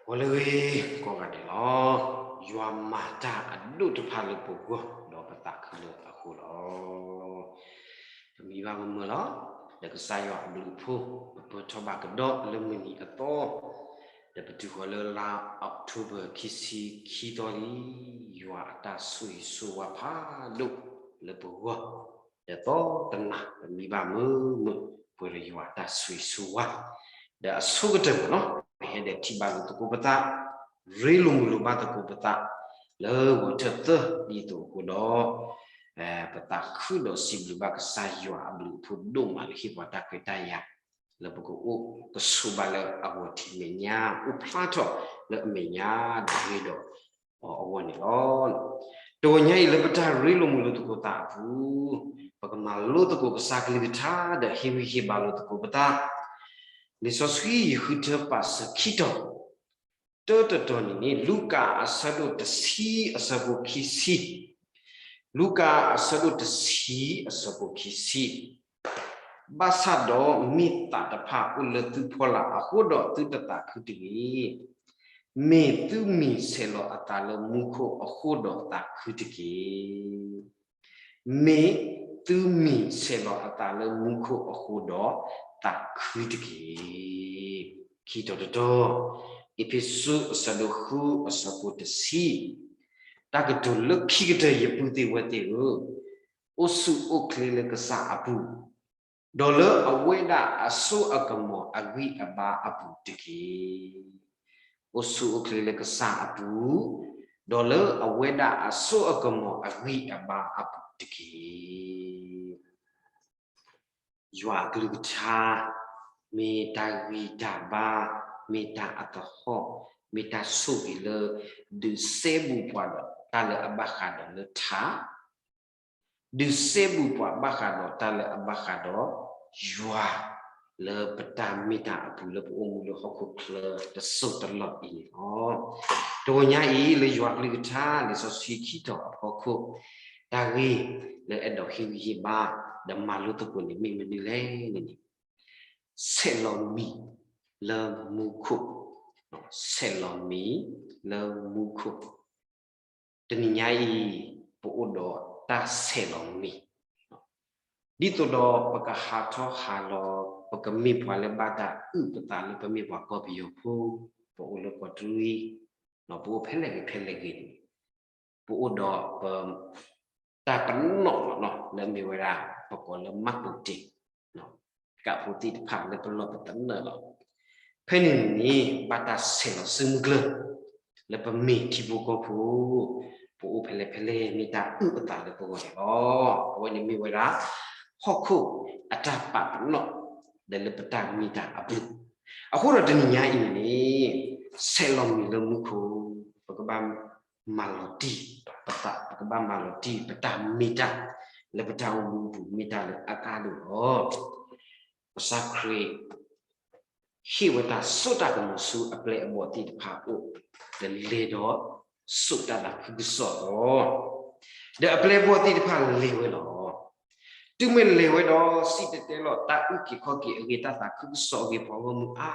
ပှၤလၢအဂ့ၤကိးဂၤဒဲးလီၤ. ယွၤမၤတၢ်အဒိၣ်တဖၣ်လၢပဂီၢ် ဒီးပသးခုလၢအဃိလီၤ. ပမံဘၣ်မုာ်မုာ်လီၤ. ဒီးကစၢ်ယွၤအဘျုးအဖှိၣ် ပပၢၢ်ထီၣ်ဘၣ်ကဒီးလၢမုၢ်နံၤအသီ, ဒီးပတုၤဃီၤလၢလါအီးကထိဘၢၣ် ခံဆံခံသီလံ. ယွၤအတၢ်ဆိၣ်ဂ့ၤဆိၣ်ဝါဖးဒိၣ်လၢပဂီၢ် ဒီးသီတနၤ ပမံဘၣ်မုာ်မုာ် ပှဲၤဒီးယွၤအတၢ်ဆိၣ်ဂ့ၤဆိၣ်ဝါ, ဒီးအဆိကတၢၢ်မ့ၢ်နီၤ ပဟဲဒီးထံၣ်ဘၣ်လိာ်သကိးပသး, ရ့လိာ်မုာ်လိာ်ဘၣ်သကိးပသး လၢဂီၤထၢၣ်သၢဒ်သိးအဃိဒီး, ပသးခုဒီးစံးဘျုးဘၣ်ကစၢ်ယွၤအဘျုးအဖှိၣ်ဒိၣ်မးလၢဟ့ၣ်ပှၤတၢ်ခွဲးတၢ်ယာ် လၢပကအိၣ်ကဆိးဘၣ်လၢအဂီၢ်ထံးမဲာ်ညါ အိၣ်ဖျါထီၣ်လၢအမဲာ်ညါတဂ့ၤဒီး အီၤအဂီၢ်န့ၣ်လီၤ. တဂီၤညါအံၤလၢပတၢ်ရ့လိာ်မုာ်လိာ်သကိးသးအပူၤ, ပကမၤလိသကိးကစၢ်ကလုၢ်ကထါ ဒီးဟ့ၣ်ဂံၢ်ဟ့ၣ်ဘါလိာ်သကိးပသး, လံာ်စီဆှံယဃုထၢပာ်စၢၤခံတီၤ, တၢတတီၤန့ၣ်န့ၣ် လူၤကၣ်အဆၢဒိၣ်တဆံအဆၢဖိခံဆံ, လူၤကၣ်အဆၢဒိၣ်တဆံအဆၢဖိခံဆံ ဘၣ်ဆၣ်ဒီးမ့ၢ်သးတဖၣ်အိၣ်လၢသုဖီလာ်အဃိဒီးသုတသးခုတဂ့ၤ. မ့ၢ်သုမ့ၢ်ဆဲးလီၤအသးလၢမူခိၣ်အဃိဒီးသးခုတက့ၢ်. မ့ၢ်သုမ့ၢ်ဆဲးလီၤအသးလၢမူခိၣ်အဃိဒီးသးခုတက့ၢ်. ခံတီၤတတီၤ, အ့းဖ့းစူးအဆၢဒိၣ်ဃုအဆၢဖိတဆံ, တၢ်ကတိၤလၢခံကတၢၢ် ယပုၢ်သ့ၣ်ဝဲၢ်သ့ၣ်ဧၢ, အိၣ်ဆူၣ်အိၣ်ချ့လၢကစၢ်အပူၤ, ဒီးလၢအဝဲဒၣ်အစိအကမီၤအဂံၢ်အဘါအပူၤတက့ၢ်. အိၣ်ဆူၣ်အိၣ်ချ့လၢကစၢ်အပူၤ, ဒီးလၢအဝဲဒၣ်အစိအကမီၤအဂံၢ်အဘါအပူၤတက့ၢ်. ယွၤအကလုၢ်ကထါ မ့ၢ်တၢ်ဂံၢ်တၢ်ဘါ, မ့ၢ်တၢ်အသဟီၣ်, မ့ၢ်တၢ်ဆိၣ်ဂ့ၤလၢ ဒုးစဲဘူးပှၤဒီးတၢ်လၢအဘၣ်ဃးဒီးလၢထး ဒုးစဲဘူးပှၤဘၣ်ဃးဒီးတၢ်လၢအဘၣ်ဃးဒီးယွၤ လၢပတၢ်မ့ၢ်တၢ်အပူၤလၢပအိၣ်မူလၢဟီၣ်ခိၣ်ချၢတစိၢ်တလီၢ်အံၤန့ၣ်လီၤ. တဂီၤညါအံၤ လၢယွၤကလုၢ်ကထါ လံာ်စီဆှံခံတီၤအဖီခိၣ်, တၢ်ဂ့ၢ်လၢအဲၣ်ဒိးဟ့ၣ်ဂံၢ်ဟ့ၣ်ဘါ ဒီးမၤလိသကိးန့ၣ် မ့ၢ်မနုၤလဲၣ်န့ၣ်န့ၣ်, ဆဲးလီၤမံၤလၢမူခိၣ်, ဆဲးလီၤမံၤလၢမူခိၣ် တနံၤညါအံၤ ပအိၣ်ဒီးတၢ်ဆဲးလီၤမံၤ, ဒ်သိးဒီးပကဟးထီၣ်ဟးလီၤ, ပကမ့ၢ်ပှၤလၢဘၣ်တၢ်အုၣ်ပသးလၢပမ့ၢ်ပှၤကီၢ်ပယီၤဖိ, ပအိၣ်လၢကီၢ်တရံး, ပအိၣ်ဖဲလဲၣ်ဂ့ၤဖဲလဲၣ်ဂ့ၤန့ၣ်, ပအိၣ်ဒီးပ တၢ်ပနီၣ်လီၤနီၤ လၢမ့ၢ်ဝဲဒၣ် ပကိးလၢ မှတ်ပုံတင် ကးဖိသ့ၣ်တဖၣ်လၢပလီၢ်ပသနၢၣ်လီၤ. ဖဲန့ၣ်န့ၣ် ဘၣ်တၢ်ဆဲးလီၤစုမုၢ်ကျၢၢ် လၢပမ့ၢ်ထံဖိကီၢ်ဖိ, ပအိၣ်ဖဲလဲၣ်ဖဲလဲၣ် မ့ၢ်တၢ်အုၣ်အသးလၢပဂီၢ်န့ၣ်လီၤ. အဝဲန့ၣ်မ့ၢ်ဝဲဒၣ် ဟီၣ်ခိၣ်အတၢ်ပာ်ပနီၣ် ဒီးလၢပတၢ်မ့ၢ်တၢ်အပူၤ, အဃိဒီးတနံၤညါအံၤန့ၣ် ဆဲးလီၤမံၤလၢမူခိၣ်, ပကဘၣ် မၤလီၤတံၢ်ပသး, ပကဘၣ်မၤလီၤတံၢ်ပတၢ်မ့ၢ်တၢ် လၢပတၢ်အိၣ်မူအပူၤ မ့ၢ်တၢ်လၢအကါဒိၣ်လီၤ. ကစၢ်ခရံာ် ဟ့ၣ်ဝဲတၢ်စိတၢ်ကမီၤဆူအပျဲၢ်အဘီၣ်သ့ၣ်တဖၣ်အအိၣ်, ဒီးလဲၤဒီးစိာ်တၢ်သးခုကစီၣ်လီၤ. ဒီးအပျဲၢ်အဘီၣ်သ့ၣ်တဖၣ်လဲၤဝဲလီၤ. တုၤမ့ၢ်လဲၤဝဲဒီး စံၣ်တဲၤတဲလီၤတၢ်အုၣ်က့ၤခီၣ်က့ၤအဂ့ၢ် တၢ်သးခုကစီၣ်အဂ့ၢ် ပှၤဂီၢ်မုၢ်အါ,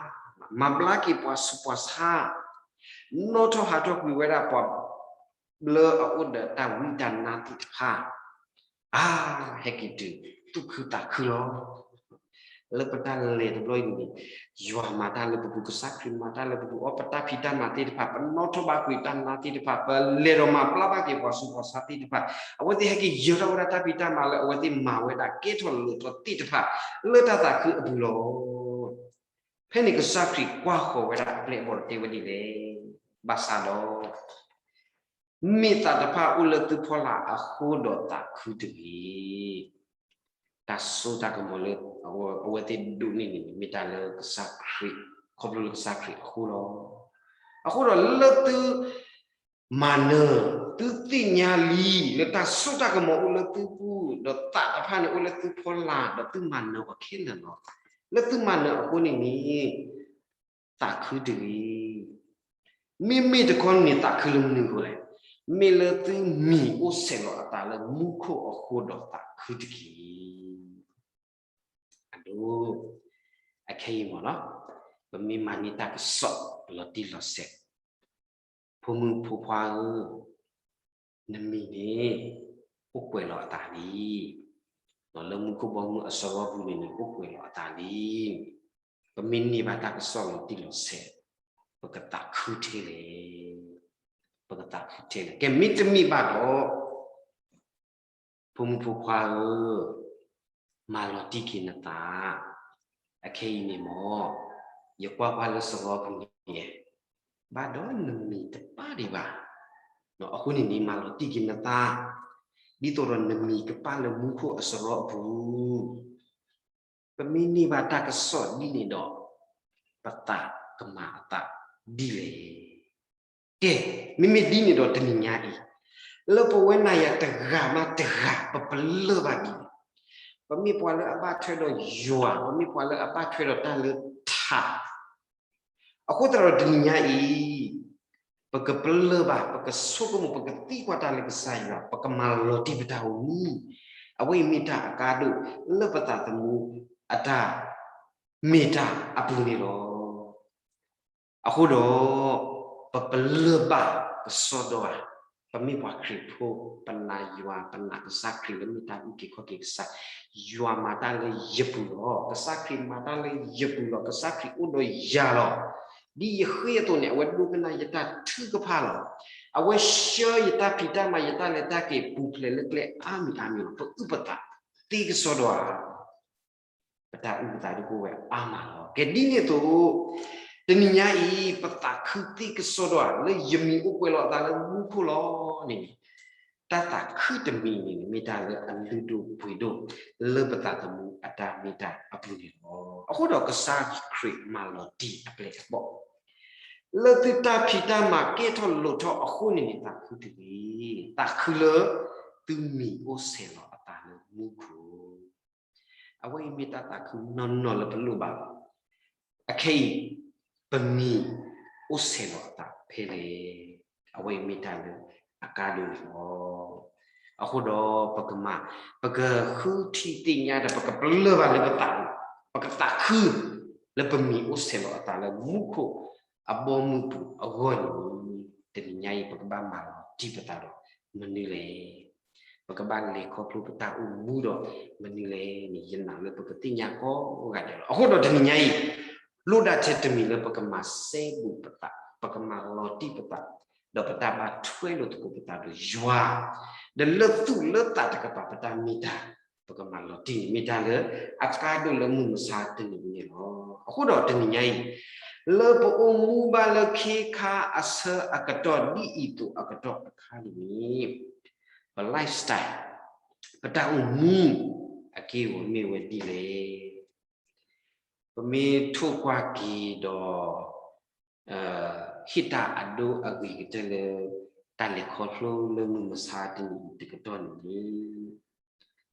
မၤဘျါက့ၤပှၤဆူးပှၤဆါ, နီၣ်ထီၣ်ဟးထီၣ်ကွံာ်ဝဲဒၣ်ပှၤ လၢအအိၣ်ဒီးတၢ်ဝံတၢ်နါသ့ၣ်တဖၣ်, အါ, ဟဲက့ၤတုၤ သူၣ်ခုသးခုလီၤ. လၢပတၢ်လဲၤတဘျီအံၤန့ၣ် ယွၤမၤတၢ်လၢပပူၤ, ကစၢ်ခရံာ်မၤတၢ်လၢပပူၤ, အီပတၢ်ဖံးတၢ်မၤသ့ၣ်တဖၣ်, ပနီၣ်ထီၣ်ဘၣ်ကွံာ်တၢ်နါသ့ၣ်တဖၣ်, ပလဲၤဒီးမၤဘျါဘၣ်က့ၤပှၤဆူးပှၤဆါသ့ၣ်တဖၣ်, အဝဲသ့ၣ်ဟဲက့ၤယၢၤထီၣ်ဝဲဒၣ်တၢ်ဖံးတၢ်မၤလၢအဝဲသ့ၣ်မၤဝဲဒၣ် ကဲထီၣ်လိာ်ထီၣ်သ့ၣ်တဖၣ် လၢတၢ်သးခုအပူၤလီၤ. ဖဲန့ၣ်ကစၢ်ခရံာ်ကွၢ်ဃီၤဝဲဒၣ်အပျဲၢ်အဘီၣ်ဒီးတဲဝဲဒ်လဲၣ်, ဘၣ်ဆၣ်ဒီး မ့ၢ်သးတဖၣ်အိၣ်လၢသုဖီလာ်အဃိဒီးသးခုတဂ့ၤ. တၢ်စိတၢ်ကမီၤလၢအဝဲသ့ၣ်ဒိးန့ၢ်န့ၣ် မ့ၢ်တၢ်လၢကစၢ်ခရံာ်, ခီဖျိလၢကစၢ်ခရံာ်အဃိလီၤ. အဃိဒီးလၢသု မၤနၢၤ, သုသ့ၣ်ညါလံ လၢတၢ်စိတၢ်ကမီၤအိၣ်လၢသုပူၤ, ဒီးသးတဖၣ်န့ၣ်အိၣ်လၢသုဖီလာ်, ဒီးသုမၤနၢၤအီၤခဲလၢာ်လီၤ. လၢသုမၤနၢၤအဃိန့ၣ်န့ၣ် သးခုတဂ့ၤ. မ့မ့ၢ်တခီန့ၣ် သးခုလၢမနုၤအဃိလဲၣ်. မ့ၢ်လၢသုမံၤအိၣ်ဆဲးလီၤအသးလၢမူခိၣ်အဃိဒီးသးခုတက့ၢ်. အဒိ, အခဲအံၤမ့ၢ်နီၤ, ပမ့ၢ်မၤန့ၢ်တၢ်ကစီၣ်လီၤတံၢ်လီၤဆဲး, ဖိမုၣ်ဖိခွါဧၢ, နမံၤန့ၣ် အိၣ်ကွဲးလီၤအသးလံ. လၢမူခိၣ်ဘီမုၢ်အစရီပူၤန့ၣ်န့ၣ် အိၣ်ကွဲးလီၤအသးလံ. ပမ့ၢ်န့ၢ်ဘၣ်တၢ်ကစီၣ်လီၤတံၢ်လီၤဆဲး, ပကသးခုထဲလဲၣ်. ပကသးခုထဲလဲၣ်. ကဲ မ့တမ့ၢ်ဘၣ်ဒီး ဖိမုၣ်ဖိခွါဧၢ, မၤလီၤတံၢ်က့ၤနသး, အခဲအံၤန့ၣ်မ့ၢ် ယကွၢ်ကွၢ်လၢစရီပူၤန့ၣ် ဘၣ်ဒီးနမံၤတပၣ်ဒံးဘၣ်. အဃိန့ၣ်န့ၣ် မၤလီၤတံၢ်က့ၤနသး, ဒ်သိးဒီးနမံၤကပၣ်လၢမူခိၣ်အစရီအပူၤ. ပမ့ၢ်န့ၢ်ဘၣ်တၢ်ကစီၣ်ဒ်န့ၣ်ဒီး ပသးကမၤအသးဒ်လဲၣ်. ကဲ, မ့မ့ၢ်ဒ်န့ၣ်ဒီးတနံၤညါအံၤ, လၢပဝဲနၤယၤတဂၤမးတဂၤ ပပလၢၢ်ဘၣ်ဒ်လဲၣ်. ပမ့ၢ်ပှၤလၢအဘၣ်ထွဲဒီးယွၤ, ပမ့ၢ်ပှၤလၢအဘၣ်ထွဲဒီးတၢ်လၢထး အဃိသတးဒီးတနံၤညါအံၤ, ပကပလၢၢ်ဘၣ်, ပကဆိကမိၣ်, ပကသံကွၢ်တၢ်လၢကစၢ်ယွၤ, ပကမၤလီၤတံၢ်ပတၢ်အိၣ်မူ, အဝဲအံၤမ့ၢ်တၢ်အကါဒိၣ်လၢပသးသမူအတၢ် မ့ၢ်တၢ်အပူၤန့ၣ်လီၤ. အဃိဒီး ပပလၢၢ်ဘၣ်ကစီဒီဧါ, ပမ့ၢ်ပှၤခရံာ်ဖိ, ပနာ်ယွၤ, ပနာ်ကစၢ်ခရံာ်လၢမ့ၢ်တၢ်အုၣ်က့ၤခီၣ်က့ၤကစၢ်, ယွၤမၤတၢ်လၢယပူၤလီၤ, ကစၢ်ခရံာ်မၤတၢ်လၢယပူၤလီၤ, ကစၢ်ခရံာ်အိၣ်ဒီးယၤလီၤ. ဒ်ယဃ့အသိးန့ၣ် အဝဲဒိကနၣ်ယတၢ်ထုကဖၣ်လီၤ. အဝဲဆှၢယတၢ်ဖံးတၢ်မၤ ယတၢ်လဲၤတၢ်က့ၤပူၤဖျဲးလၢကျဲအါမံၤအါမံၤလီၤ. ပအုၣ်ပသးသ့ကစီဒီဧါ. ပတၢ်အုၣ်ပသးဒ်ကအိၣ်ဝဲအါမးလီၤ. ကဲဒ်န့ၣ်အသိး, တနံၤညါအံၤ ပသးခုသ့ကစီဒီဧါ, လၢယမံၤအိၣ်ကွဲးလီၤအသးလၢမူခိၣ်လီၤန့ၣ်, တၢ်သးခုတမံၤန့ၣ် မ့ၢ်တၢ်လၢအလုၢ်ဒိၣ်ပှ့ၤဒိၣ် လၢပသးသမူအတၢ်မ့ၢ်တၢ်အပူၤန့ၣ်လီၤ. အဃိဒီးကစၢ်ခရံာ်မၤလီၤတံၢ်အပျဲၢ်အဘီၣ် လၢသုတၢ်ဖံးတၢ်မၤကဲထီၣ်လိာ်ထီၣ်အဃိန့ၣ်န့ၣ် သးခုတဂ့ၤ, သးခုလၢသုမံၤအိၣ်ဆဲးလီၤအသးလၢမူခိၣ်. အဝဲအံၤမ့ၢ်တၢ်သးခုနီၢ်နီၢ်လၢပလိၣ်ဘၣ်လီၤ. အခဲအံၤ ပမံၤအိၣ်ဆဲးလီၤအသးဖဲလဲၣ်. အဝဲအံၤမ့ၢ်တၢ်လၢအကါဒိၣ်န့ၣ်လီၤ. အဃိဒီးပကမၤ, ပကဃုထံၣ်သ့ၣ်ညါဒီး ပကပလၢၢ်ဘၣ်လၢပသး, ပကသးခု လၢပမံၤအိၣ်ဆဲးလီၤအသးလၢမူခိၣ်အဘီအမုၢ်ပူၤအဂီၢ်န့ၣ်, တနံၤညါအံၤ ပကဘၣ်မၤလီၤတံၢ်ပသးဒီးမနုၤလဲၣ်. ပကဘၣ်လဲၤခီဖျိပတၢ်အိၣ်မူဒီးမနုၤလဲၣ်န့ၣ် ယနာ်လၢပကသ့ၣ်ညါကိးဂၤဒဲးလီၤ. အဃိဒီးတနံၤညါအံၤ, လိၣ်ဒၣ်ထဲတမံၤလၢပကမၤစဲဘူးပသး, ပကမၤလီၤတံၢ်ပသး, ဒီးပတၢ်ဘၣ်ထွဲလိာ်သကိးပသးဒီးယွၤ, ဒီးလၢသူၣ်လၢသးတကပၤပတၢ်မ့ၢ်တၢ်, ပကမၤလီၤတံၢ်န့ၣ် မ့ၢ်တၢ်လၢအကါဒိၣ်လၢမုၢ်မဆါတနံၤအံၤန့ၣ်လီၤ. အဃိဒီးတနံၤညါအံၤ, လၢပအိၣ်မူဘၣ်လၢခ့ခါအဆၢအကတီၢ်ဒ်အံၤသိးအကတီၢ်အခါန့ၣ်, ပ lifestyle, ပတၢ်အိၣ်မူအက့ၢ်အဂီၤမ့ၢ်ဝဲဒ်လဲၣ်. ပမ့ၢ်ထိၣ်ကွၢ်က့ၤဒီး ဟ့ၣ်တၢ်အဒိအဂ့ၤကတၢၢ်လၢ တၢ်လဲၤခီဖျိလၢမုၢ်မဆါတနံၤအံၤတကတီၢ်န့ၣ်န့ၣ်,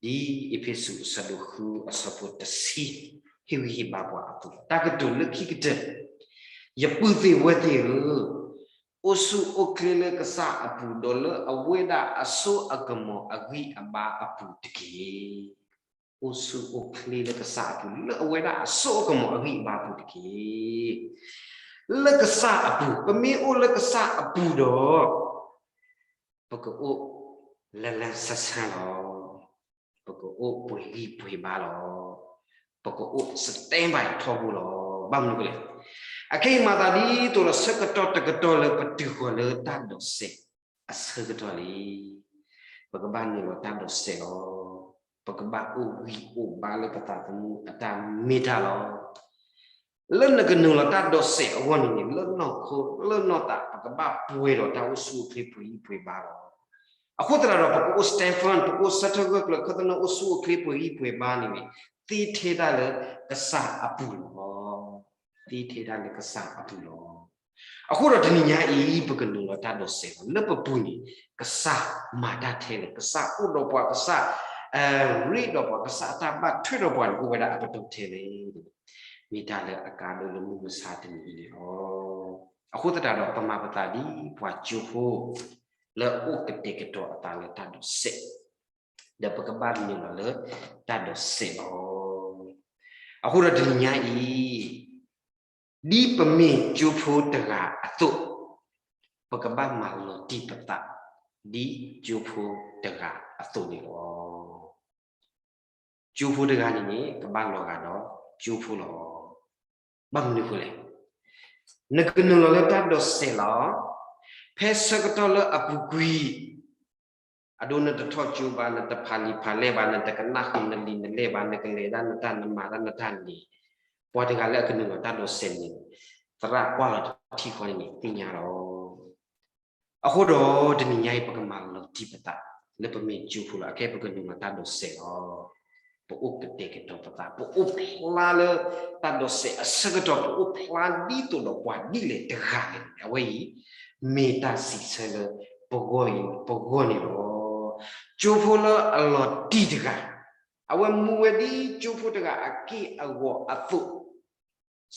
ဒ်အ့းဖ့းစူးအဆၢဒိၣ်ဃုအဆၢဖိတဆံ ဟ့ၣ်ဂံၢ်ဟ့ၣ်ဘါပှၤအသိး, တၢ်ကတိၤလၢခံကတၢၢ်, ယပုၢ်သ့ၣ်ဝဲၢ်သ့ၣ်ဧၢ, အိၣ်ဆူၣ်အိၣ်ချ့လၢကစၢ်အပူၤ ဒီးလၢအဝဲဒၣ်အစိအကမီၤအဂံၢ်အဘါအပူၤတက့ၢ်. အိၣ်ဆူၣ်အိၣ်ချ့လၢကစၢ်အပူၤ လၢအဝဲဒၣ်အစိအကမီၤအဂံၢ်အဘါအပူၤတက့ၢ်. လၢကစၢ်အပူၤ, ပမ့ၢ်အိၣ်လၢကစၢ်အပူၤဒီး ပကအိၣ်လၢလၢဆၢဆၢလီၤ. ပကအိၣ်ပှ့ၤဂံၢ်ပှ့ၤဘါလီၤ. ပကအိၣ် stand by ထီဘိလီၤ. ဘၣ်မနုၤလဲၣ်. အခဲအံၤမၤသးဒ်သိးဒီးဆၢကတီၢ်တကတီၢ်လၢပတုၤဃီၤလၢတၢ်ဒိးစဲးအဆၢကတီၢ်လံ. ပကဘၣ်နုာ်လီၤတၢ်ဒိးစဲးလီၤ. ပကဘၣ်အိၣ်ဂံၢ်အိၣ်ဘါလၢပသးသမူအတၢ်မ့ၢ်တၢ်လီၤ. လၢနကနုာ်လီၤတၢ်ဒိးစဲးအဂီၢ်န့ၣ်န့ၣ် လၢနီၢ်ခိလၢနီၢ်သး ပကဘၣ်ပှဲၤဒီးတၢ်အိၣ်ဆူၣ်အိၣ်ချ့ပှ့ၤဂံၢ်ပှ့ၤဘါလီၤ. အဃိသတးဒီး ပကအိၣ် stand firm, ပကအိၣ်ဆၢထၢၣ်ဂၢၢ်ကျၢၤ ခီသနၢၣ်အိၣ်ဆူၣ်အိၣ်ချ့ပှ့ၤဂံၢ်ပှ့ၤဘါန့ၣ်န့ၣ် သ့ထဲဒၣ်လၢကစၢ်အပူၤလီၤ. သ့ထဲဒၣ်လၢကစၢ်အပူၤလီၤ. အဃိဒီးတနံၤညါအံၤ ပကနုာ်လီၤတၢ်ဒိးစဲးလီၤ. လၢပပူၤန့ၣ် ကစၢ်မၤတၢ်ထဲလဲၣ်, ကစၢ်အိၣ်ဒီးပှၤ, ကစၢ်ရ့ဒီးပှၤ, ကစၢ်အတၢ်ဘၣ်ထွဲဒီးပှၤန့ၣ် အိၣ်ဝဲဒၣ်အပတီၢ်ထဲလဲၣ်. မ့ၢ်တၢ်လၢအကါဒိၣ်လၢမုၢ်မဆါတနံၤအံၤန့ၣ်လီၤ. အဃိသတးဒီး ပမၤပသးဒ်ပှၤကၠိဖိ လၢအအိၣ်ကတဲာ်ကတီၤအသးလၢတၢ်ဒိးစဲး, ဒီးပကဘၣ်နုာ်လီၤလၢတၢ်ဒိးစဲးလီၤ. အဃိဒီးတနံၤညါအံၤ ဒ်ပမ့ၢ်ကၠိဖိတဂၤအသိး, ပကဘၣ်မၤလီၤတံၢ်ပသး ဒ်ကၠိဖိတဂၤအသိးန့ၣ်လီၤ. ကၠိဖိတဂၤန့ၣ်န့ၣ် ကဘၣ်လီၤဂာ်ဒီးကၠိဖိလီၤ. ဘၣ်မနုၤအဃိလဲၣ်, နကနုာ်လီၤလၢတၢ်ဒိးစဲးလီၤ. ဖဲဆၢကတီၢ်လၢအပူၤကွံာ် အဒိ နတထီၣ်ကၠိဘၣ်, နတဖးလံာ်ဖးလဲၢ်ဘၣ်, နတကနၣ်ဃုာ်နလံာ်နလဲၢ်ဘၣ်, နကလဲၤဒၣ်နတၢ်နမၤတၢ်နတၢ်န့ၣ်, ပှၤတဂၤလၢအကနုာ်လီၤတၢ်ဒိးစဲးန့ၣ် သရၣ်ကွၢ်လီၤတထံၣ်ဃီန့ၣ်န့ၣ် သ့ၣ်ညါလီၤ. အဃိဒီးတနံၤညါအံၤ ပကမၤလီၤတံၢ်ပသး လၢပမ့ၢ်ကၠိဖိလီၤ. အခဲအံၤပကနုာ်လီၤတၢ်ဒိးစဲးလီၤ. ပအိၣ်ကတဲာ်ကတီၤပသး, ပအိၣ်ဖျါလၢတၢ်ဒိးစဲးအဆၢကတီၢ်, ပအိၣ်ဖျါဒ်သိးဒီးပှၤဒ်လဲၣ်တဂၤလဲၣ်န့ၣ်, အဝဲအံၤ မ့ၢ်တၢ်စံးဆၢလၢပဂီၢ်အံၤ ပဂီၢ်န့ၣ်လီၤ. ကၠိဖိလၢအလီၤတံၢ်တဂၤ, အဝဲမူဝဲဒ်ကၠိဖိတဂၤအက့ၢ်အဂီၤအသိး,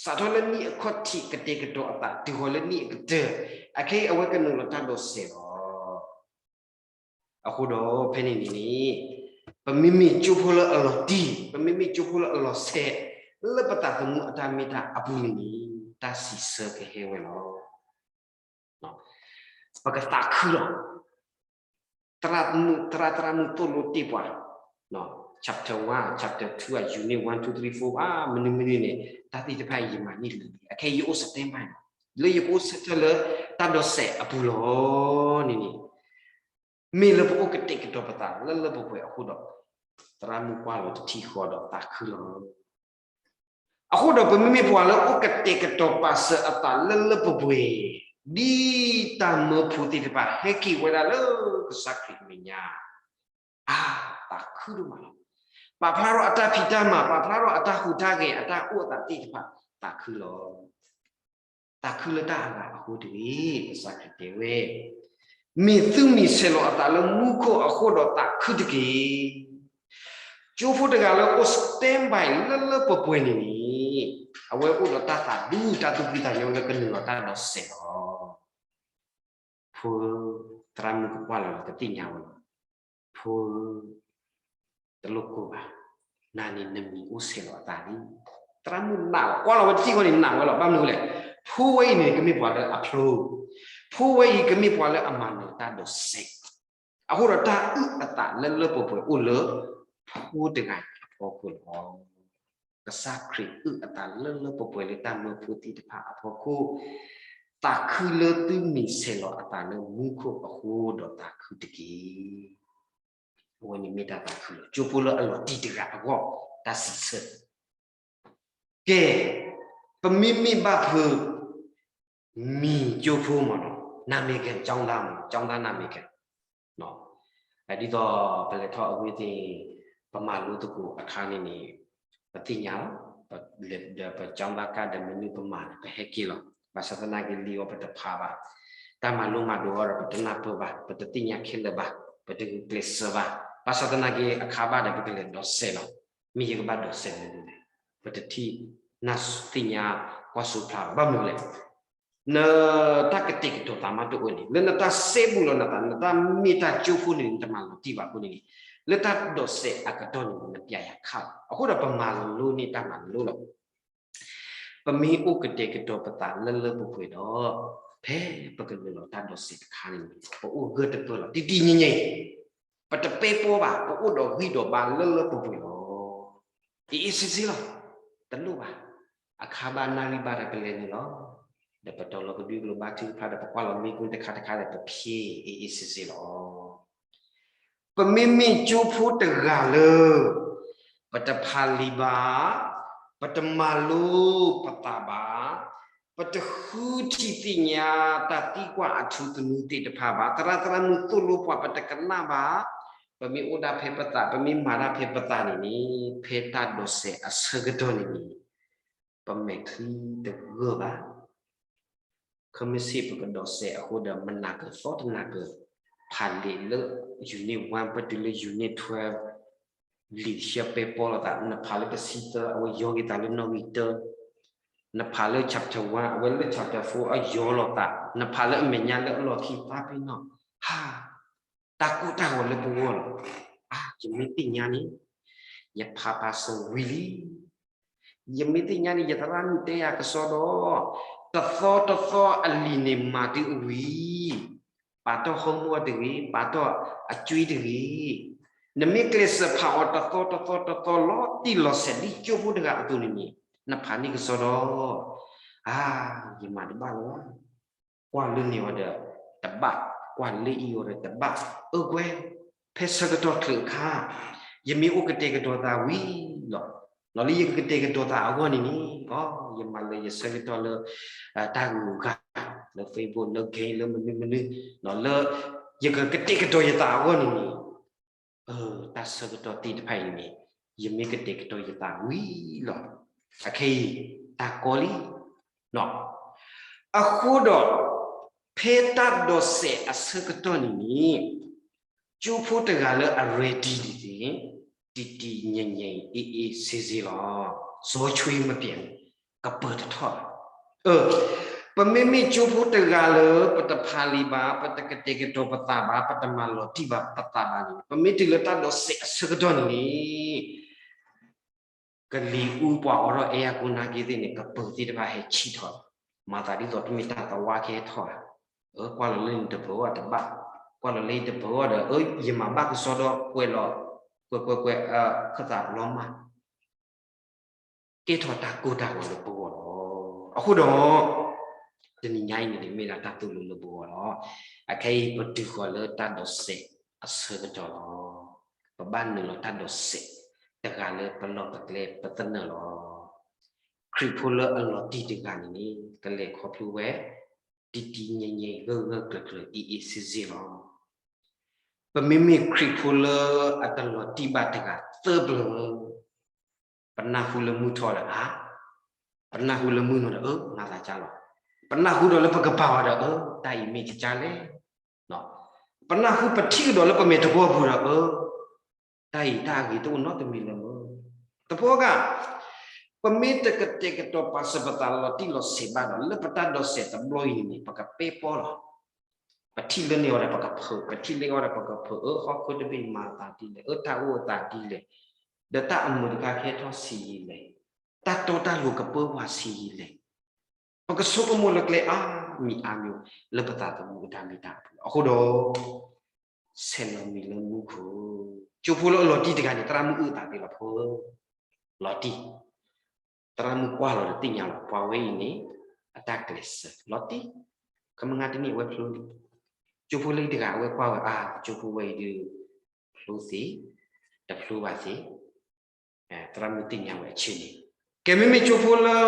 စးထီၣ်လၢနံၣ်အခီၣ်ထံး ကတဲာ်ကတီၤအသး တုၤဃီၤလၢနံၣ်အကတၢၢ်, အခဲအံၤအဝဲကနုာ်လီၤတၢ်ဒိးစဲးလီၤ. အဃိဒီးဖဲန့ၣ်န့ၣ်န့ၣ်, ပမ့မ့ၢ်ကၠိဖိလၢအလီၤတံၢ်, ပမ့မ့ၢ်ကၠိဖိလၢအလီၤဆဲး, လၢပသးသမူအတၢ်မ့ၢ်တၢ်အပူၤန့ၣ်န့ၣ်, တၢ်စံးဆၢကဟဲဝဲလီၤ. ပကသးခုလီၤ. သရၣ်သရၣ်မုၣ်သိၣ်လိတ့ၢ်ပှၤ, chapter one, chapter two, unit one, two, three, four ဘၣ်, မနုၤမနုၤန့ၣ်, တၢ်သ့ၣ်တဖၣ်အံၤယမၤန့ၢ်လံ, အခဲအံၤယအိၣ် standby လီၤ. လၢယကအိၣ်ဆၢထၢၣ်လၢတၢ်ဒိးစဲးအပူၤလီၤန့ၣ်န့ၣ်, မ့ၢ်လၢပအိၣ်ကတဲာ်ကတီၤပသးလၢလၢပှဲၤပှဲၤအဃိဒီး, သရၣ်မုၣ်ကွၢ်လီၤတထံၣ်ဃီဒီးသးခုလီၤ. အဃိဒီးပမ့မ့ၢ်ပှၤလၢအိၣ်ကတဲာ်ကတီၤပာ်စၢၤအသးလၢလၢပှဲၤပှဲၤ, ဒ်တၢ်မၢဖိသ့ၣ်တဖၣ်ဟဲက့ၤဝဲဒၣ်လၢကစၢ်ခရံာ်အမဲာ်ညါ, အါ, သးခုဒိၣ်မးလီၤ. ပာ်ဖျါထီၣ်အတၢ်ဖံးတၢ်မၤ, ပာ်ဖျါထီၣ်အတၢ်ဟူးတၢ်ဂဲၤ, အတၢ်အိၣ်အသးသ့ၣ်တဖၣ်, သးခုလီၤ. သးခုလၢတၢ်အဂၤအဃိတဂ့ၤ, ကစၢ်ခရံာ်တဲဝဲ, မ့ၢ်သုမ့ၢ်ဆဲးလီၤအသးလၢမူခိၣ်အဃိဒီးသးခုတက့ၢ်. ကၠိဖိတဂၤလၢအိၣ် standby လၢလၢပှဲၤပှဲၤန့ၣ်န့ၣ်, အဝဲအိၣ်ဒီးတၢ်သးဒူတၢ်သူၣ်ဖှံသးညီလၢကနုာ်လီၤတၢ်ဒိးစဲးလီၤ. ဖိဧၢ, သရၣ်မုၣ်ကကွၢ်လီၤဒီးကသ့ၣ်ညါဝဲလီၤ. ဖိဧၢ, တလိၣ်ကိၢ်ဘၣ်, နၤန့ၣ်နမံၤအိၣ်ဆဲးလီၤအသးလံ. သရၣ်မုၣ်နာ်လီၤ, ကွၢ်လီၤဝဲတထံၣ်ဃီန့ၣ်နာ်ဝဲလီၤ. ဘၣ်မနုၤလဲၣ်, ဖိဝဲအံၤန့ၣ်ကမ့ၢ်ပှၤလၢအဖျိ, ဖိဝဲအံၤကမ့ၢ်ပှၤလၢအမၤနၢၤတၢ်ဒိးစဲး, အဃိဒီးတၢ်အုၣ်အသးလၢလၢပှဲၤပှဲၤအိၣ်လၢဖိတဂၤအံၤအဖီခိၣ်လီၤ. ကစၢ်ခရံာ်အုၣ်အသးလၢလၢပှဲၤပှဲၤလၢတၢ်မၢဖိသ့ၣ်တဖၣ်အဖီခိၣ်, သးခုလၢသုမ့ၢ်ဆဲးလီၤအသးလၢမူခိၣ်အဃိဒီးသးခုတက့ၢ်. အဝဲန့ၣ်မ့ၢ်တၢ်သးခုလီၤ. ကၠိဖိလၢအလီၤတံၢ်တဂၤအဂီၢ် တၢ်စံးဆၢ ကဲ, ပမ့မ့ၢ်ဘၣ်ဖုး မံၤကၠိဖိမးနီၤ, နမ့ၢ်ကဲ ကျောင်းသားမးနီၤ, ကျောင်းသားနမ့ၢ်ကဲ, ဒ်သိးပလဲၤထီၣ်အဝ့ၢ်သ့ၣ်, ပမၤလိသကိးအခါန့ၣ်န့ၣ်, ပသ့ၣ်ညါလီၤ, ဒီးပကျောင်းသားကဒ်မနုၤပမၤန့ၣ် ပဟဲက့ၤလီၤ. ဘၣ်ဆၣ်သနာ်က့လံအီၤပတဖးဘၣ်, တၢ်မၤလိမၤဒိးအီၤဒီးပတနၢ်ပၢၢ်ဘၣ်, ပတသ့ၣ်ညါခဲလၢာ်ဘၣ်, ပတဂုာ်ကျဲးစၢးဘၣ်. ဘၣ်ဆၣ်သနာ်က့အခါဘၣ်ဒီးပကလဲၤဒိးစဲးလီၤ. မ့ၢ်ယကဘၣ်ဒိးစဲးမနုၤလဲၣ်, ပတထံၣ်နၢ်သ့ၣ်ညါကွၢ်စိဖျါဘၣ်. ဘၣ်မနုၤလဲၣ်, နတၢ်ကတဲာ်ကတီၤသးမးတအိၣ်န့ၣ်, လၢနတၢ်စဲဘူးလီၤနသး, နတၢ်မ့ၢ်တၢ်ကၠိဖိန့ၣ် နတမၤလီၤတံၢ်ဘၣ်အဃိန့ၣ်, လၢတၢ်ဒိးစဲးအကတီၢ်န့ၣ် နပျဲယၤခးလီၤ. အဃိဒီးပမၤလိန့ၢ်တၢ်မၤလိလီၤ. ပမ့ၢ်အိၣ်ကတဲာ်ကတီၤပသးလၢလၢပှဲၤပှဲၤဒီး, ဖဲပကနုာ်လီၤတၢ်ဒိးစဲးအခါန့ၣ်, ပအိၣ်ဂၢၢ်တပၢၢ်လီၤ. တံၢ်တံၢ်ညံၣ်ညံၣ်, ပတပဲပိဘၣ်, ပအိၣ်ဒီးဂံၢ်ဒီးဘါလၢလၢပှဲၤပှဲၤလီၤ. အ့ၣ်အ့ၣ်စ့စ့လီၤ. တလိၣ်ဘၣ်. အခါဘၣ်နၣ်ရံၣ်ဘၣ်ဒီးပလဲၤနုာ်လီၤ. ဒီးပတီၢ်လီၤကဒွံကျိၤဘါထုကဖၣ်ဒီး ပကွၢ်လီၤမ့ၢ်ကွၢ်တခါတခါဒီးပဖျ့အ့ၣ်အ့ၣ်စ့စ့လီၤ. ပမ့မ့ၢ်ကၠိဖိတဂၤလၢ ပတဖးလံာ်ဘၣ်, ပတမၤလိပသးဘၣ်, ပတဃုထံၣ်သ့ၣ်ညါတၢ်သံကွၢ်အထူသနူသ့ၣ်တဖၣ်ဘၣ်, သရၣ်သရၣ်မုၣ်သိၣ်လိပှၤပတကနၣ်ဘၣ်, ပမ့ၢ်အိၣ်ဒၣ်ဖဲပသး, ပမ့ၢ်မၤတၢ်ဖဲပသးန့ၣ်န့ၣ်, ဖဲတၢ်ဒိးစဲးအဆၢကတီၢ်န့ၣ်န့ၣ်, ပမဲာ်ချံတဂၢၢ်ဘၣ်. ခဲမုၢ်ဆ့ၣ်ပကဒိးစဲးအဃိဒီး မနၤကသီတနၤက ဖးလံာ်လၢ unit one ပတုၤလၢ unit twelve လံာ်ဆှၢပဲပီလိာ်သး, နဖးလၢတဆံသၢ အဝဲယီက့ၤသးလၢနီၣ်ဂံၢ်တၢ, နဖးလၢ chapter one အဝဲလၢ chapter four အယီလိာ်သး, နဖးလၢအမဲာ်ညါလၢအလီၢ်ခံသးပ့ၤနီၣ်, ဟါ, တၢ်ကိၢ်တၢ်ဂီၤလၢပဂီၢ်လီၤ. အါ, ယမ့ၢ်သ့ၣ်ညါန့ၣ်, ယဖးပာ်စၢၤဝံၤလံ. ယမ့ၢ်သ့ၣ်ညါန့ၣ် ယသရၣ်မုၣ်တဲယၤကစီဒီး, တသီတသီအလံာ်န့ၣ်မၤတုၤအဝံၤ, ပာ်ထီၣ် homework တဂ့ၤ, ပာ်ထီၣ်အကွဲတဂ့ၤ, နမ့ၢ်ကျဲးစၢးဖးအီၤတသီတသီတသီလီၤတံၢ်လီၤဆဲးဒ်ကၠိဖိတဂၤအသိးန့ၣ်န့ၣ်, နဖးန့ၢ်ကစီဒီ, အါ, ယမၤတဘၣ်လၢၤဘၣ်, ကွၢ်လၢန့ၣ်အီၤဒီးတဘၣ်, ကွၢ်လၢအံၤအီၤဒီးတဘၣ်, အၢကွဲ, ဖဲဆၢကတီၢ်ချုးအခါ, ယမ့ၢ်အိၣ်ကတဲာ်ကတီၤသးဝံၤလီၤ. လီၤလၢယကတဲာ်ကတီၤသးအဂီၢ်န့ၣ်န့ၣ်, အီ, ယမၤလၢယဆၢကတီၢ်လၢ တၢ်ဂုၤဂၤ, လၢ Facebook လၢ game လၢမနုၤမနုၤ, လၢယကကတဲာ်ကတီၤယသးအဂီၢ်န့ၣ်န့ၣ်, တၢ်ဆၢကတီၢ်သ့ၣ်တဖၣ်အံၤန့ၣ်, ယမ့ၢ်ကတဲာ်ကတီၤယသးဝံၤလီၤ. အခဲအံၤ, တၢ်ကီလံ. အဃိဒီး, ဖဲတၢ်ဒိးစဲးအဆၢကတီၢ်န့ၣ်န့ၣ်, ကၠိဖိတဂၤလၢအ ready န့ၣ်န့ၣ်, တံၤတံၤညံၤညံၤ အ့ၣ်အ့ၣ်စ့စ့လီၤ. စီဆွံမပျဲးန့ၣ်, ကပၢၤတထီၣ်ဘၣ်. အၢ, ပမ့မ့ၢ်ကၠိဖိတဂၤလၢ ပတဖးလံာ်ဘၣ်, ပတကတဲာ်ကတီၤပသးဘၣ်, ပတမၤလီၤတံၢ်ဘၣ်ပသးဘၣ်န့ၣ်, ပမ့ၢ်တုၤလၢတၢ်ဒိးစဲးအဆၢကတီၢ်န့ၣ်န့ၣ် ကလံၤအူပှၤအိးထီၣ်အဲၣ်အကိးနာ်က့သ့ၣ်န့ၣ် ကပၢၤသ့ၣ်တဖၣ်ဟဲဆံးထီၣ်, မၤသးဒ်သိးတမ့ၢ်တၢ်သဝါကဟဲထီၣ်ဧါ, အၢ ကွၢ်လီၤလၢန့ၣ်တပၢၤအီၤတဘၣ်, ကွၢ်လီၤလၢယတပၢၤအီၤဒီး အၢ ယမၤဘၣ်ကစီဒီကွဲးလီၤ, ကွဲးကွဲးကွဲး, ခၢၣ်သးလီၤမၢ် ကဲထီၣ်တၢ်ကိၢ်တၢ်ဂီၤလၢပဂီၢ်လီၤ. အဃိဒီး, တနံၤညါအံၤန့ၣ် မ့ၢ်ဒၣ်တၢ်သိၣ်လိလၢပဂီၢ်လီၤ. အခဲအံၤပတုၤဃီၤလၢတၢ်ဒိးစဲးအဆၢကတီၢ်လီၤ. ပဘၣ်နုာ်လီၤတၢ်ဒိးစဲး, တဂၤလၢပလီၢ်ပကျဲပသနၢၣ်လီၤ. ခရံာ်ဖိလၢအလီၤတံၢ်တဂၤန့ၣ်န့ၣ် ကလဲၤခီဖျိဝဲ, တံၤတံၤညံၤညံၤဂၢၢ်ဂၢၢ်ကျၢၤကျၢၤ အ့ၣ်အ့ၣ်စ့စ့လီၤ. ပမ့မ့ၢ်ခရံာ်ဖိလၢအတလီၤတံၢ်ဘၣ်တဂၤသၢပျၢၤ, ပနၢ်ဟူလၢမုၢ်ထီၣ်ဒီးအါ, ပနၢ်ဟူလၢမုၢ်နုာ်ဒီးအၢ မၤသးကၢ်လီၤ. ပနၢ်ဟူဒီးလၢပကပာ်အီၤဒီးအၢ တၢ်အံၤမ့ၢ်ကကၢ်လဲၣ်. ပနၢ်ဟူပထံၣ်ကဒီးလၢပမဲာ်တဘီပူၤဒီးအၢ တၢ်အံၤတၢ်အဂ့ၤတအိၣ်နီတမံၤလၢၤမၢ. သပှၢ်ကၢ်, ပမ့ၢ်တကတဲာ်ကတီၤပာ်စၢၤပသးလီၤတံၢ်လီၤဆဲးဘၣ်ဒီး လၢပတၢ်ဒိးစဲးတဘျီအံၤန့ၣ်န့ၣ် ပကပဲပီလီၤ. ပထံၣ်လၢန့ၣ်အီၤဒီးပကဖုး, ပထံၣ်လၢအီၤဒီးပကဖုး, အၢ ဟီၣ်ခိၣ်တဘ့ၣ်မၤသးဒ်လဲၣ်, အၢ တၢ်အိၣ်အသးဒ်လဲၣ်, ဒီးတၢ်အမုာ်တခါကဟဲထီၣ်ဆံးယံာ်လဲၣ်, တၢ်တီတၢ်လိၤကပၢပှၤဆံးယံာ်လဲၣ်. ပကဆိကမိၣ်လၢကျဲအါမံၤအါမံၤ လၢပသးသမူအတၢ်မ့ၢ်တၢ်အပူၤလီၤ. အဃိဒီး ဆဲးလီၤမံၤလၢမူခိၣ်, ကၠိဖိလၢအလီၤတံၢ်တဂၤန့ၣ် သရၣ်မုၣ်အုၣ်အသးသ့လီၤဖိ, လီၤတံၢ်, သရၣ်မုၣ်ကွၢ်လီၤဒီးသ့ၣ်ညါလီၤ ပှၤဝဲအံၤန့ၣ် အတၢ်ကျဲးစၢးလီၤတံၢ်, ခမငါတနံၣ်အဝဲဖျိလံ. ကၠိဖိလၢတဂၤအဝဲကွၢ်ဝဲအါ ကၠိဖိဝဲအံၤဒုး ဖျိသ့, တဖျိဘၣ်သ့ သရၣ်မုၣ်သ့ၣ်ညါဝဲအဆၢန့ၣ်, ကဲမ့မ့ၢ်ကၠိဖိလၢ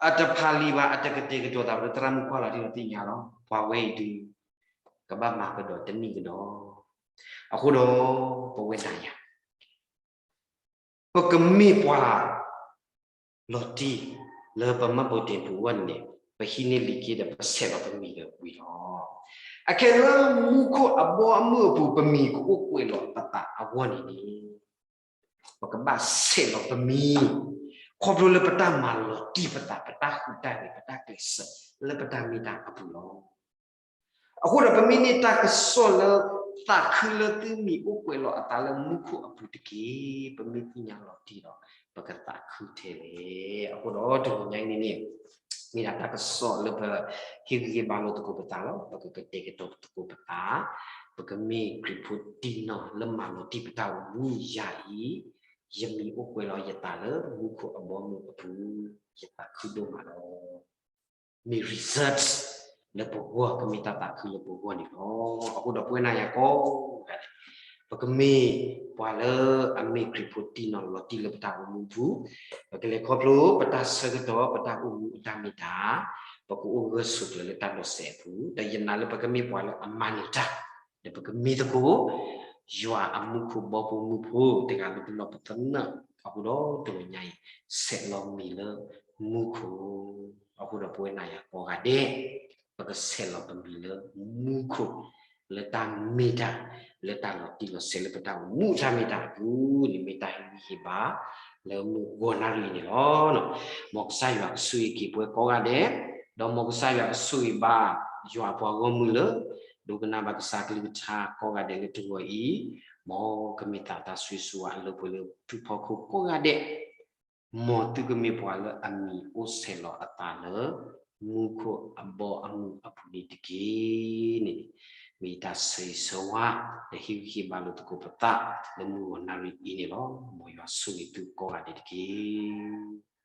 အတဖးလံာ်ဘၣ် အတကတဲာ်ကတီၤသးဘၣ်ဒီး သရၣ်မုၣ်ကွၢ်လီၤတံၢ်ဒီးသ့ၣ်ညါလီၤ ပှၤဝဲအံၤဒုး ကဘၣ်မၤကဒီးတနံၣ်ကဒီး. အဃိဒီး ပဝဲနၤယၤ ပကမ့ၢ်ပှၤ လီၤတံၢ် လၢပမှတ်ပုံတင်ပူၤအဂီၢ်န့ၣ်န့ၣ် ပဟံးန့ၢ်လံာ်က့ဒီးပဆဲးလီၤပမံၤဒီးဝံၤလီၤ. အခဲလၢမူခိၣ်အဘီအမုၢ်အပူၤ ပမံၤကအိၣ်ကွဲးလီၤပသးအဂီၢ်န့ၣ်န့ၣ် ပကဘၣ်ဆဲးလီၤပမံၤ ခီဖျိလၢပတၢ်မၤလီၤတံၢ်ပသး ပတၢ်ဟူးတၢ်ဂဲၤ ပတၢ်ကျဲးစၢး လၢပတၢ်မ့ၢ်တၢ်အပူၤလီၤ. အဃိဒီးပမ့ၢ်န့ၢ်တၢ်ကစီၣ်လၢ သးခုလၢသုမံၤအိၣ်ကွဲးလီၤအသးလၢမူခိၣ်အပူၤတက့ၢ်. ပမ့ၢ်သ့ၣ်ညါလီၤတံၢ်ဒီး ပကသးခုထဲလဲၣ်. အဃိဒီးတဂီၤညါအံၤန့ၣ်န့ၣ် မ့ၢ်ဒၣ်တၢ်ကစီၣ်လၢပဟ့ၣ်ဂံၢ်ဟ့ၣ်ဘါလိာ်သကိးပသးလီၤ. ပကကတဲာ်ကတီၤသကိးပသး, ပကမ့ၢ်ခရံာ်ဖိတံၢ်နီၢ်လၢမၤလီၤတံၢ်ပတၢ်အိၣ်မူယၤအံၤ, ယမံၤအိၣ်ကွဲးလီၤယသးလၢမူခိၣ်အဘီအမုၢ်အပူၤ, ယသးခုဒိၣ်မးလီၤ. မ့ၢ် result လၢပဂီၢ် ကမ့ၢ်တၢ်သးခုလၢပဂီၢ်န့ၣ်လီၤ. အဃိဒီးပဝဲနၤယၤကိးဂၤဒဲး ပကမ့ၢ်ပှၤလၢအမ့ၢ်ခရံာ်ဖိတံၢ်နီၢ်လီၤတံၢ်လၢပတၢ်အိၣ်မူပူၤ, ပကလဲၤခီဖျိပတၢ်ဆၢကတီၢ် ပတၢ်အိၣ်မူအတၢ်မ့ၢ်တၢ်, ပကအိၣ်ဂၢၢ်ဆိးကျၢၤလၢတၢ်ဒိးစဲးအပူၤ, ဒီးယနာ်လၢပကမ့ၢ်ပှၤလၢအမၤန့ၢ်တၢ်, ဒီးပကမ့ၢ်သကိး ယွၤအမူခိၣ်ဘီဖိမုၢ်ဖိတဂၤလၢပလီၢ်ပသနၢၣ်, အဃိဒီးတဂီၤညါအံၤ ဆဲးလီၤမံၤလၢမူခိၣ်, အဃိဒီးပဝဲနၤယၤကိးဂၤဒဲး ပကဆဲးလီၤပမံၤလၢမူခိၣ်, လၢတၢ်မ့ၢ်တၢ်, လၢတၢ်လီၤတံၢ်လီၤဆဲးလၢပတၢ်အိၣ်မူအတၢ်မ့ၢ်တၢ်အပူၤန့ၣ် မ့ၢ်တၢ်ဟ့ၣ်ဂံၢ်ဟ့ၣ်ဘါ လၢမုၢ်ဂီၤနၣ်ရံၣ်အံၤန့ၣ်လီၤ. မ်ကစၢ်ယွၤကဆိၣ်ဂ့ၤက့ၤပဝဲကိးဂၤဒဲး, ဒီးမ်ကစၢ်ယွၤကဆိၣ်ဂ့ၤဘၣ် ယွၤအပှၤဂီၢ်မုၢ်လၢ ဒိကနၣ်ဘၣ်ကစၢ်ကလုၢ်ကထါကိးဂၤဒဲးလၢတဂီၤအံၤ, မ်ကမ့ၢ်သးတၢ်ဆိၣ်ဂ့ၤဆိၣ်ဝါအလၢပှဲၤလၢထူၣ်ဖီခိၣ်ကိးဂၤဒဲး မ်သုကမ့ၢ်ပှၤလၢအမံၤအိၣ်ဆဲးလီၤအသးလၢ မူခိၣ်အဘီအမုၢ်အပူၤန့ၣ်တက့ၢ်န့ၣ်, မ့ၢ်တၢ်ဆၢဂ့ၤဆၢဝါ ဒီးဟ့ၣ်ဂံၢ်ဟ့ၣ်ဘါလိာ်သကိးပသး လၢမုၢ်ဂီၤနၣ်ရံၣ်အံၤန့ၣ်လီၤ. မ်ယွၤဆိၣ်ဂ့ၤသုကိးဂၤဒဲးတက့ၢ်.